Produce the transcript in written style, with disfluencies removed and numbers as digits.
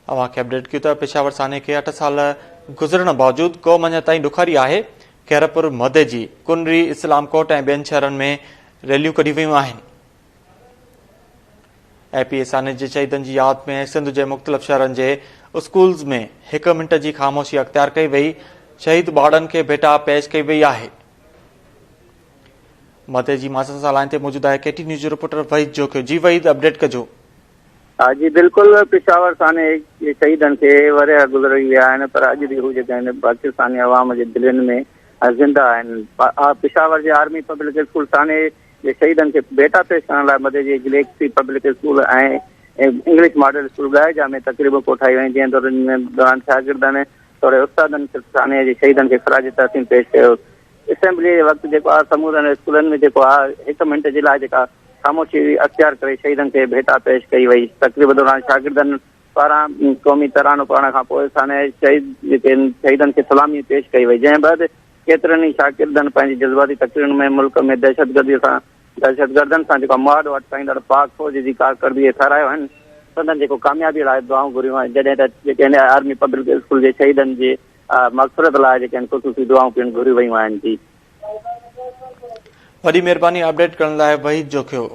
اوهان کي اپڊيٽ ڪيون ته پشاور سانحي کي اٺ سال گذرڻ باوجود قوم اڃا تائين ڏکاري آهي، خيرپور، مدئجي، ڪنري، اسلام ڪوٽ ۽ ٻين شهرن ۾ ريليون ڪڍيون ويون آهن. اي پي اي سانحي جي شهيدن جي ياد ۾ سنڌ جي مختلف شهرن جي اسڪولز ۾ هڪ منٽ جي خاموشي اختيار ڪئي وئي، شهيد ٻارڙن کي ڀيٽا پيش ڪئي وئي آهي. مدئجي مان اسان سان لائين تي موجود آهي ڪي ٽي نيوز جو رپورٽر وحيد جوکيو جي وحيد اپڊيٽ ڪجو. ها جي بلڪل پشاور سانحي جي شهيدن کي ورهيه گذري ويا آهن پر اڄ به هو جيڪي آهن پاڪستاني عوام جي دلين ۾ زنده آهن. پشاور جي آرمي پبلڪ اسڪول سانحي جي شهيدن کي ڀيٽا پيش ڪرڻ لاء مدئجي جي galaxy public school ۽ English model school Gaeja ۾ تقريبون ڪوٺائي ويون جنهن دوران شاگردن توڙي استادن سانحي جي شهيدن کي خراج تحسين پيش ڪيو. اسيمبليء جي وقت جيڪو آهي سمورن اسڪولن ۾ جيڪو آهي هڪ منٽ جي لاء جيڪا خاموشي اختيار ڪري شهيدن کي ڀيٽا پيش ڪئي وئي. تقريب دوران شاگردن پاران قومي ترانو پڙهڻ کان پوء سانحه شهيد جيڪي شهيدن کي سلامي پيش ڪئي وئي جنهن بعد ڪيترن ئي شاگردن پنهنجي جذباتي تقريرن ۾ ملڪ ۾ دهشتگردي سان دهشتگردن سان جيڪو مهاڏو اٽڪائيندڙ پاڪ فوج جي ڪارڪردگي کي ساراهيو آهن سندن جيڪو ڪاميابي لاء دعائون گهريون آهن جڏهن ته جيڪي آرمي پبلڪ اسڪول جي شهيدن جي مغفرت لاء جيڪي آهن خصوصي دعائون پڻ گهريون ويون آهن جي. وڏي مهرباني اپڊيٽ ڪرڻ لاء وحيد جوکيو.